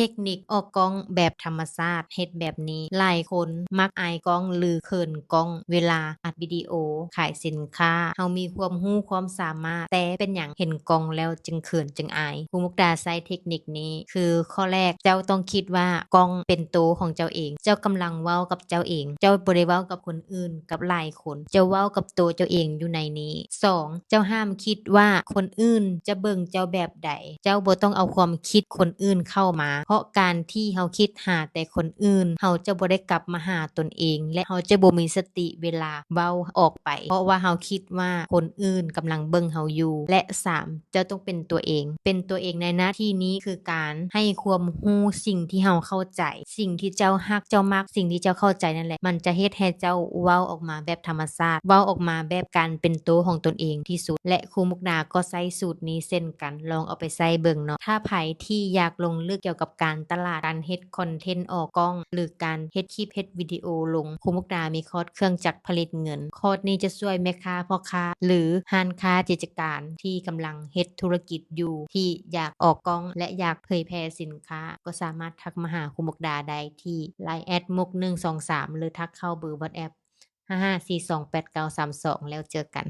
ເທັກນິກອອກກ້ອງແບບທຳມະຊາດ ເຮັດແບບນີ້. ຫຼາຍຄົນມັກອາຍກ້ອງ ຫຼື ເຂີນກ້ອງເວລາອັດວິດີໂອຂາຍສິນຄ້າ. ເຮົາມີຄວາມຮູ້ຄວາມສາມາດ, ແຕ່ເປັນຫຍັງເຫັນກ້ອງແລ້ວຈຶ່ງເຂີນຈຶ່ງອາຍ? ຄູມຸກດາໃຊ້ເທັກນິກນີ້ ຄືຂໍ້ແລກ ເຈົ້າຕ້ອງຄິດວ່າກ້ອງເປັນໂຕຂອງເຈົ້າເອງ. ເຈົ້າກຳລັງເວົ້າກັບເຈົ້າເອງ, ເຈົ້າບໍ່ໄດ້ເວົ້າກັບຄົນອື່ນ, ກັບຫຼາຍຄົນ. ເຈົ້າເວົ້າກັບໂຕເຈົ້າເອງຢູ່ໃນນີ້. ສອງ ເຈົ້າຫ້າມຄິດວ່າຄົນອື່ນຈະເບິ່ງເຈົ້າແບບໃດ. ເຈົ້າບໍ່ຕ້ອງເອົາຄວາມຄິດຄົນອື່ນເຂົ້າມາ, ເພາະການທີ່ເຮົາຄິດຫາແຕ່ຄົນອື່ນ, ເຮົາຈະບໍ່ໄດ້ກັບມາຫາຕົນເອງ ແລະ ເຮົາຈະບໍ່ມີສະຕິເວລາເວົ້າອອກໄປ, ເພາະວ່າເຮົາຄິດວ່າຄົນອື່ນກຳລັງເບິ່ງເຮົາຢູ່. ແລະ ສາມ ເຈົ້າຕ້ອງເປັນຕົວເອງ. ເປັນຕົວເອງໃນນະທີ່ນີ້ຄືການໃຫ້ຄວາມຮູ້ສິ່ງທີ່ເຮົາເຂົ້າໃຈ, ສິ່ງທີ່ເຈົ້າຮັກເຈົ້າມັກ, ສິ່ງທີ່ເຈົ້າເຂົ້າໃຈນັ້ນແຫຼະ ມັນຈະເຮັດໃຫ້ເຈົ້າເວົ້າອອກມາແບບທຳມະຊາດ, ເວົ້າອອກມາແບບການເປັນໂຕຂອງຕົນເອງທີ່ສຸດ. ແລະ ຄູມຸກດາກໍໃຊ້ສູດນີ້ເຊັ່ນກັນ, ລອງເອົາໄປໃຊ້ເບິ່ງເນາະ. ຖ້າໃຜທີ່ຢາກລົງເລິກກ່ຽວກັບການຕະຫຼາດ, ການເຮັດຄອນເທັນອອກກ້ອງ ຫຼື ການເຮັດຄລິບເຮັດວິດີໂອລົງ, ຄູມຸກດາມີຄອດເຄື່ອງຈັກຜະລິດເງິນ. ຄອດນີ້ຈະຊ່ວຍແມ່ຄ້າ, ພໍ່ຄ້າ ຫຼື ຮ້ານຄ້າກິດຈະການທີ່ກຳລັງເຮັດທຸລະກິດຢູ່ ທີ່ຢາກອອກກ້ອງ ແລະ ຢາກເຜີຍແຜ່ສິນຄ້າ ກໍສາມາດທັກມາຫາຄູມຸກດາໄດ້ທີ່ Line ແອດມຸກໜຶ່ງສອງສາມ ຫຼື ທັກເຂົ້າເບີ WhatsApp ຫ້າຫ້າສີ່ສອງແປດເກົ້າສາມສອງ ແລ້ວເຈີກັນ.